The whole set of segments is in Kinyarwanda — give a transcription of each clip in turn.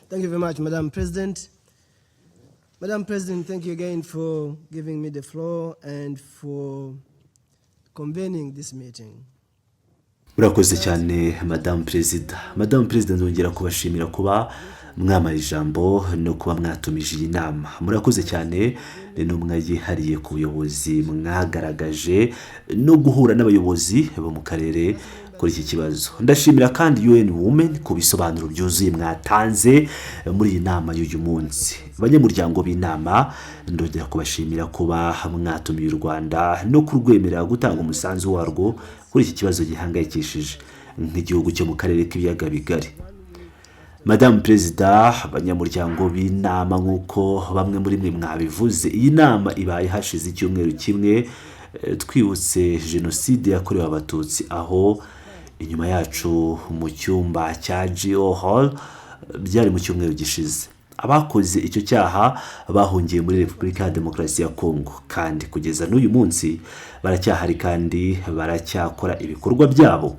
Thank you very much, Madam President. Madam President, thank you again for giving me the floor and for convening this meeting. Urakoze cyane, Madamu Perezida. Madamu Perezida, nzongera kubashimira kuba mwamara ijambo no kuba mwatumije iyi nama. Murakoze cyane n'intumwa yihariye ku buyobozi mwagaragaje no guhura n'abayobozi bo mu karere kuri iki kibazo. Ndashimira kandi UN Women ku bisobanuro byuzuye mwatanze muri iyi nama y'uyu munsi. Abanyamuryango b'inama, ndongera kubashimira kuba mwatumiye u Rwanda no kurwemerera gutanga umusanzu warwo kuri iki kibazo gihangayikishije nk'igihugu cyo mu karere k'Ibiyaga Bigari. Madamu Perezida, abanyamuryango b'inama, nk'uko bamwe muri mwe mwabivuze, iyi nama ibaye hashize icyumweru kimwe twibutse Jenoside yakorewe Abatutsi, aho inyuma yacu mu cyumba cya Geo Hall byari mu cyumweru gishize. Abakoze icyo cyaha bahungiye muri Repubulika ya Demokarasi ya Kongo, kandi kugeza n'uyu munsi baracyahari kandi baracyakora ibikorwa byabo.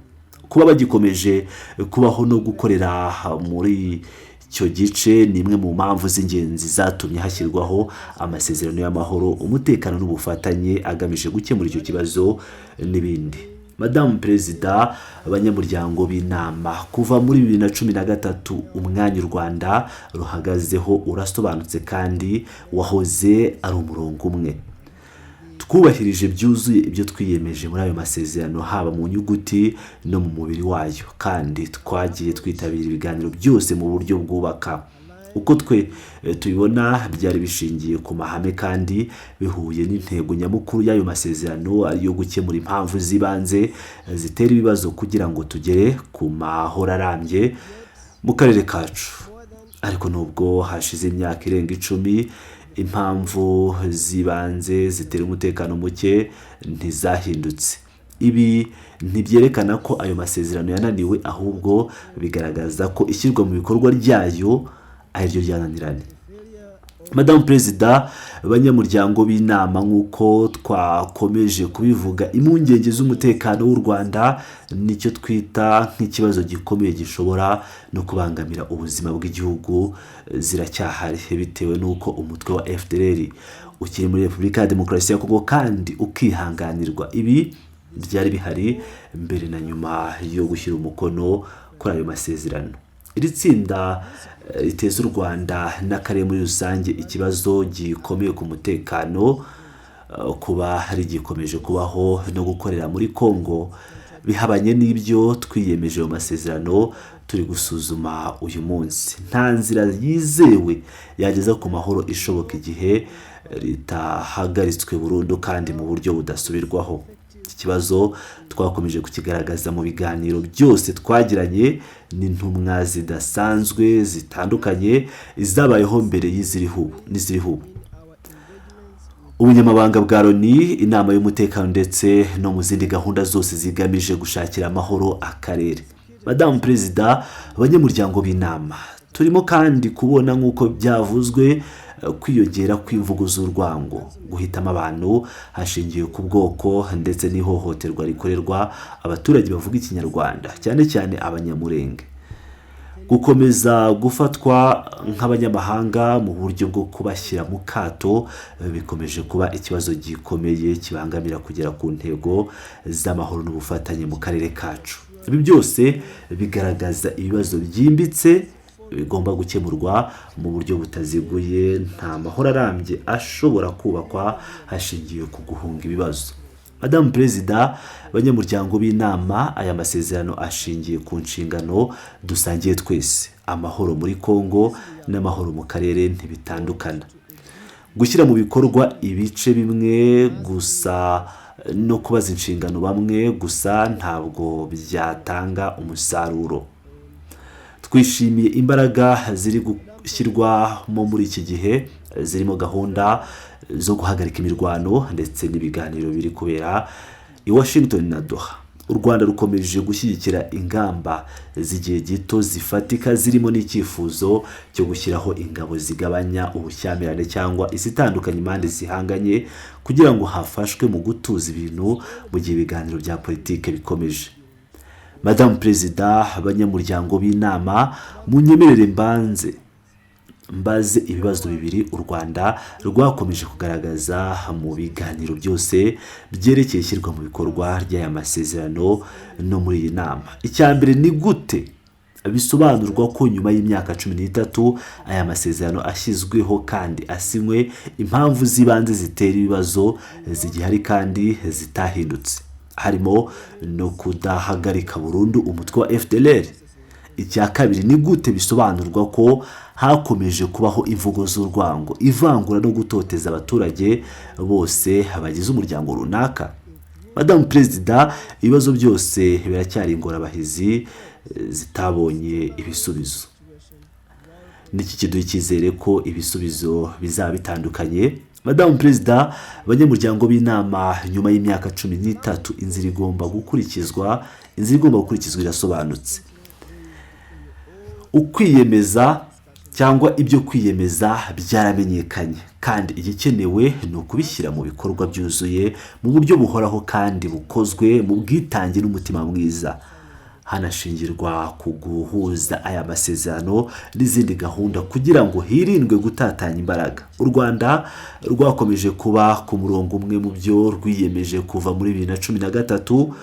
Kuba bagikomeje kubaho no gukorera muri icyo gice ni imwe mu mpamvu z'ingenzi zatumye hashyirwaho amasezerano y'amahoro, umutekano n'ubufatanye agamije gukemura icyo kibazo n'ibindi. Madamu Perezida, abanyamuryango b'inama, kuva muri 2013 umwanya u Rwanda ruhagazeho urasobanutse kandi wahoze ari umurongo umwe. Twubahirije byuzuye ibyo twiyemeje muri ayo masezerano, haba mu nyuguti no mu mubiri wayo, kandi twagiye twitabira ibiganiro byose mu buryo bwubaka. Uko twe tubibona, byari bishingiye ku mahame kandi bihuye n'intego nyamukuru y'ayo masezerano, ariyo gukemura impamvu z'ibanze zitera ibibazo kugira ngo tugere ku mahoro arambye mu karere kacu. Ariko nubwo hashize imyaka irenga 10, impamvu z'ibanze zitera umutekano muke ntizahindutse. Ibi ntibyerekana ko ayo masezerano yananiwe, ahubwo bigaragaza ko ishyirwa mu bikorwa ryayo ariryo ryananiranye. Madamu Perezida, abanyamuryango b'inama, nk'uko twakomeje kubivuga, impungenge z'umutekano w'u Rwanda nicyo twita nk'ikibazo gikomeye gishobora no kubangamira ubuzima bw'igihugu ziracyahari, bitewe n'uko umutwe wa FDLR ukiri muri Repubulika ya Demokarasi ya Kongo kandi ukihanganirwa. Ibi byari bihari mbere na nyuma yo gushyira umukono kuri ayo masezerano. Iri tsinda riteza u Rwanda n'akarere muri rusange ikibazo gikomeye ku mutekano. Kuba rigikomeje kubaho no gukorera muri Congo bihabanye n'ibyo twiyemeje mu masezerano turi gusuzuma uyu munsi. Nta nzira yizewe yageza ku mahoro ishoboka igihe ritahagaritswe burundu kandi mu buryo budasubirwaho. Iki kibazo twakomeje kukigaragaza mu biganiro byose twagiranye n'intumwa zidasanzwe zitandukanye, izabayeho mbere y'iziriho ubu n'iziriho ubu, ubunyamabanga bwa Loni, Inama y'Umutekano, ndetse no mu zindi gahunda zose zigamije gushakira amahoro akarere. Madamu Perezida, abanyamuryango b'inama, turimo kandi kubona, nk'uko byavuzwe, kwiyongera kw'imvugo z'urwango, guhitamo abantu hashingiwe ku bwoko, ndetse n'ihohoterwa rikorerwa abaturage bavuga Ikinyarwanda, cyane cyane Abanyamurenge. Gukomeza gufatwa nk'abanyamahanga mu buryo bwo kubashyira mu kato bikomeje kuba ikibazo gikomeye kibangamira kugera ku ntego z'amahoro n'ubufatanye mu karere kacu. Ibi byose bigaragaza ibibazo byimbitse bigomba gukemurwa mu buryo butaziguye. Nta mahoro arambye ashobora kubakwa hashingiwe ku guhunga ibibazo. Madamu Perezida, abanyamuryango b'inama, aya masezerano ashingiye ku nshingano dusangiye twese. Amahoro muri Congo n'amahoro mu karere ntibitandukana. Gushyira mu bikorwa ibice bimwe gusa no kubaza inshingano bamwe gusa ntabwo byatanga umusaruro. Twishimiye imbaraga ziri gushyirwamo muri iki gihe, zirimo gahunda zo guhagarika imirwano ndetse n'ibiganiro biri kubera i Washington na Doha. U Rwanda rukomeje gushyigikira ingamba z'igihe gito zifatika, zirimo n'icyifuzo cyo gushyiraho ingabo zigabanya ubushyamirane cyangwa izitandukanya impande zihanganye, kugira ngo hafashwe mu gutuza ibintu mu gihe ibiganiro bya politiki bikomeje. Madamu Perezida, abanyamuryango b'inama, munyemerere mbanze Mbaze ibibazo bibiri u Rwanda rwakomeje kugaragaza mu biganiro byose byerekeye ishyirwa mu bikorwa ry'aya masezerano no muri iyi nama. Icya mbere, ni gute bisobanurwa ko nyuma y'imyaka 13 aya masezerano ashyizweho kandi asinywe, impamvu z'ibanze zitera ibibazo zigihari kandi zitahindutse, harimo no kudahagarika burundu umutwe wa FDLR? Icya kabiri, ni gute bisobanurwa ko hakomeje kubaho imvugo z'urwango, ivangura no gutoteza abaturage bose bagize umuryango runaka? Madamu Perezida, ibibazo byose biracyari ingorabahizi zitabonye ibisubizo. Niki kiduha icyizere ko ibisubizo bizaba bitandukanye? Madamu Perezida, abanyamuryango b'inama, nyuma y'imyaka 13, inzira igomba gukurikizwa irasobanutse. Ukwiyemeza cyangwa ibyo kwiyemeza byaramenyekanye, kandi igikenewe ni ukubishyira mu bikorwa byuzuye, mu buryo buhoraho kandi bukozwe mu bwitange n'umutima mwiza, hanashingirwa ku guhuza aya masezerano n'izindi gahunda kugira ngo hirindwe gutatanya imbaraga. U Rwanda rwakomeje kuba ku murongo umwe mu byo rwiyemeje kuva muri 2013.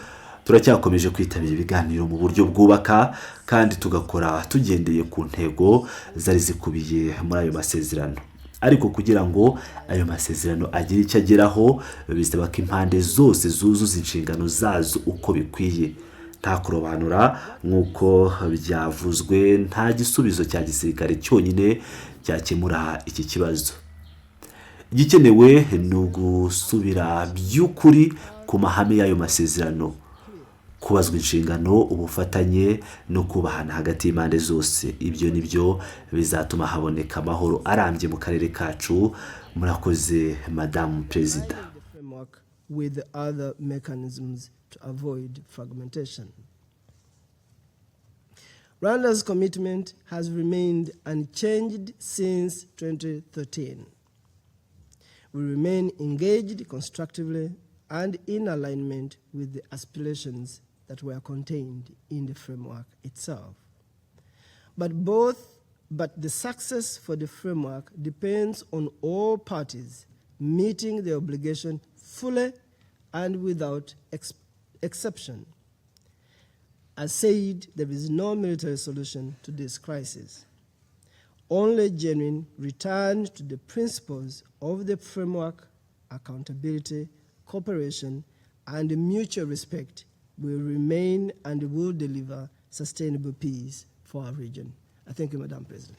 Turacyakomeje kwitabira ibiganiro mu buryo bwubaka kandi tugakora tugendeye ku ntego zari zikubiye muri ayo masezerano. Ariko kugira ngo ayo masezerano agire icyo ageraho, bisaba ko impande zose zuzuza inshingano zazo uko bikwiye, nta kurobanura. Nk'uko byavuzwe, nta gisubizo cya gisirikare cyonyine cyakemura iki kibazo. Igikenewe ni ugusubira by'ukuri ku mahame y'ayo masezerano, kubazwa inshingano, ubufatanye no kubahana hagati y'impande zose. Ibyo ni byo bizatuma haboneka amahoro arambye mu karere kacu. Murakoze, Madamu Perezida. The framework with other mechanisms to avoid fragmentation. Rwanda's commitment has remained unchanged since 2013. We remain engaged constructively and in alignment with the aspirations that were contained in the framework itself. But the success for the framework depends on all parties meeting their obligation fully and without exception. As said, there is no military solution to this crisis. Only genuine return to the principles of the framework, accountability, cooperation, and mutual respect will remain and will deliver sustainable peace for our region. I thank you, Madam President.